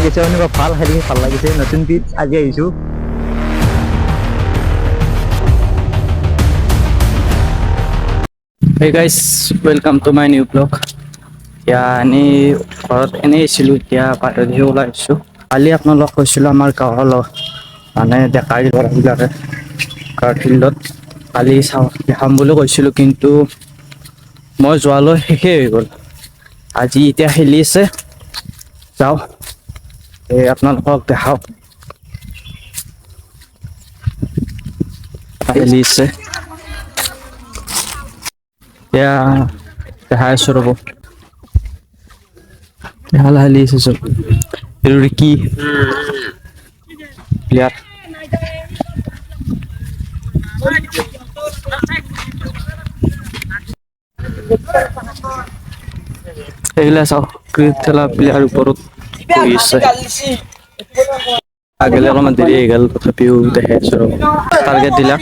লাগিছে, অনুভৱ ভাল, খেলি ভাল লাগিছে। নতুন পিচ আজি আহিছোঁ। Hey guys, welcome to my new vlog. এতিয়া এনেই ঘৰত এনেই আছিলোঁ, এতিয়া বাহিৰত ওলাই আহিছোঁ। কালি আপোনালোক কৈছিলোঁ, আমাৰ গাঁৱৰ মানে ডেকা ল'ৰাবিলাকে গাঁৱৰ ফিল্ডত কালি চাওঁ দেখাম বুলি কৈছিলোঁ, কিন্তু মই যোৱালৈ শেষেই হৈ গ'ল। আজি এতিয়া খেলি আছে, যাওঁ, এই আপোনালোকক দেখাওঁ। খেলি আছে এতিয়া, দেখাই আছোঁ ৰ'ব। খেলা খেলি আছে চব। এইটো কি প্লেয়াৰ। এইগিলা চাওক, ক্ৰিকেট খেলা প্লেয়াৰ ওপৰত বহি আছে। আগেলে অলপমান দেৰি হৈ গ'ল, তথাপিও দেখাই আছো ৰ'ব। টাৰ্গেট দিলাক।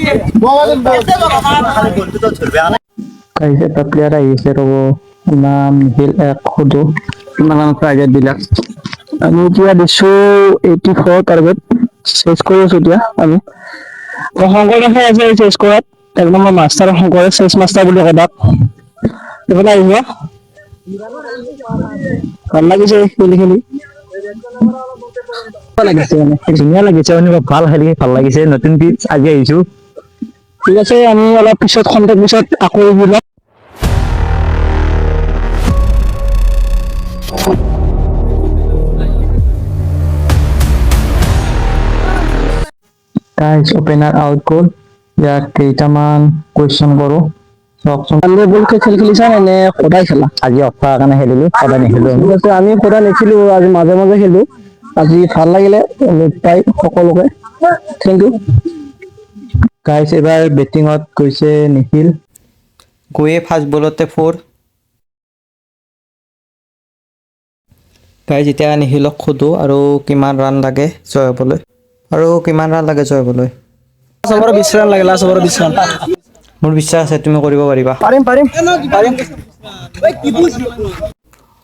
গাইজ, এটা প্লেয়াৰ আহিছে ৰ'ব, নাম নিখিল। এক সোধো, কিমান টাৰ্গেট দিলাক? আমি এতিয়া দিছো 84 টাৰ্গেট, চেছ কৰি আছো এতিয়া আমি। শংকৰ আছে চেছ কৰাত, এক নম্বৰ মাষ্টাৰ শংকৰে, চেছ মাষ্টাৰ বুলি কয় তাক। এইফালে আহিব। ভাল লাগিছে খেলি খেলি লাগিছে মানে। ধুনীয়া লাগিছে, অনুভৱ ভাল, খেলি ভাল লাগিছে। নতুন পিচ আজি আহিছোঁ। ঠিক আছে, আমি অলপ পিছত, খন্তেক পিছত আকৌ ওলাম। গাইজ, অপেনাৰ আউট গ'ল। ইয়াক কেইটামান কুৱেশ্যন কৰোঁ, চাওকচোন। চানডে বল খেল খেলিছা নে, নে সদায় খেলা? আজি অফ থকাৰ কাৰণে খেলিলোঁ, সদায় নেখেলোঁ আমি। ঠিক আছে, আমি সদায় নেখেলো, আজি মাজে মাজে খেলো। আজি ভাল লাগিলে লগ পাই সকলোকে, thank U. Guys, এইবাৰ বেটিঙত গৈছে নিখিল। গৈয়ে ফাৰ্ষ্ট বলতে ফ'ৰ। গাইজ, এতিয়া নিখিলক সোধো আৰু কিমান ৰান লাগে জয় হ'বলৈ, আৰু কিমান ৰান লাগে জয় হ'বলৈ? লাষ্ট অভাৰত 20 ৰান লাগে, লাষ্ট অভাৰত 20 ৰান। মোৰ বিশ্বাস আছে, তুমি কৰিব পাৰিবা। পাৰিম, পাৰিম, পাৰিম।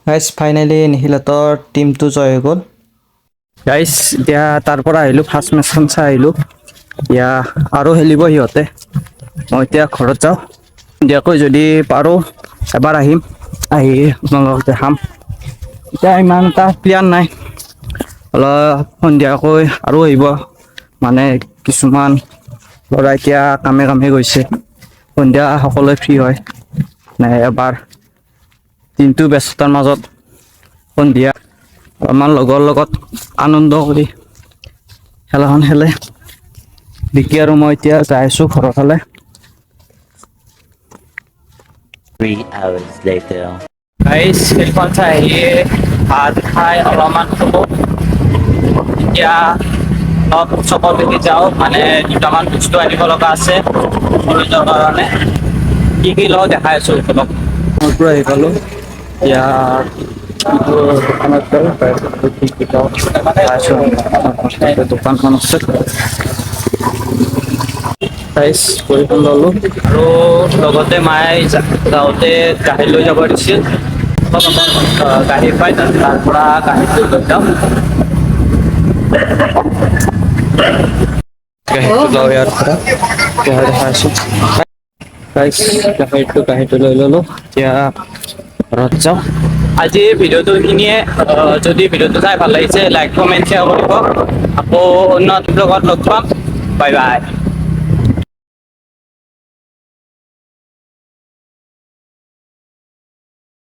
গাইজ, ফাইনেলি নিখিলহঁতৰ টীমটো জয় হৈ গ'ল। গাইজ, এতিয়া তাৰ পৰা আহিলোঁ, ফাৰ্ষ্ট মেচখন চাই আহিলোঁ। এতিয়া আৰু খেলিব সিহঁতে, মই এতিয়া ঘৰত যাওঁ। সন্ধিয়াকৈ যদি পাৰোঁ এবাৰ আহিম, আহি আপোনালোকক দেখাম। এতিয়া ইমান এটা প্লেন নাই, অলপ সন্ধিয়াকৈ আৰু আহিব। মানে কিছুমান ল'ৰা এতিয়া কামে কামে গৈছে, সন্ধিয়া সকলোৱে ফ্ৰী হয়। মানে এবাৰ দিনটো ব্যস্ততাৰ মাজত সন্ধিয়া অলপমান লগৰ লগত আনন্দ কৰি খেলাখন খেলে। বিকি আৰু মই এতিয়া যাই আছোঁ ঘৰৰ ফালে। 3 hours later. Guys, খেলখন চাই আহি ভাত খাই অলপমান শুলো। এতিয়া অলপ চকৰ পিনে যাওঁ, মানে দুটামান বস্তু আনিব লগা আছে কলেজৰ কাৰণে। কি কি লওঁ দেখাই আছোঁ অলপ। মোৰ পৰা আহি পালোঁ। এতিয়া এইটো দোকানত যাওঁ, তাৰপিছত কি কি লওঁ দেখাই আছোঁ। দোকানখন আছে। গাইজ, বহীখন ল'লোঁ আৰু লগতে মায়ে যাওঁতে গাখীৰ লৈ যাব দিছিল। অলপ গাখীৰ পাই, তাৰ পৰা গাখীৰটো লৈ যাওঁ। গাখীৰটো লওঁ ইয়াৰ পৰা, এতিয়া দেখাই আছোঁ। গাইজ, গাখীৰটো লৈ ল'লোঁ, এতিয়া ঘৰত যাওঁ। আজি ভিডিঅ'টো এইখিনিয়ে। যদি ভিডিঅ'টো চাই ভাল লাগিছে, লাইক, কমেণ্ট, শ্বেয়াৰ কৰিব। আকৌ অন্য ব্লগত লগ পাম। Bye bye.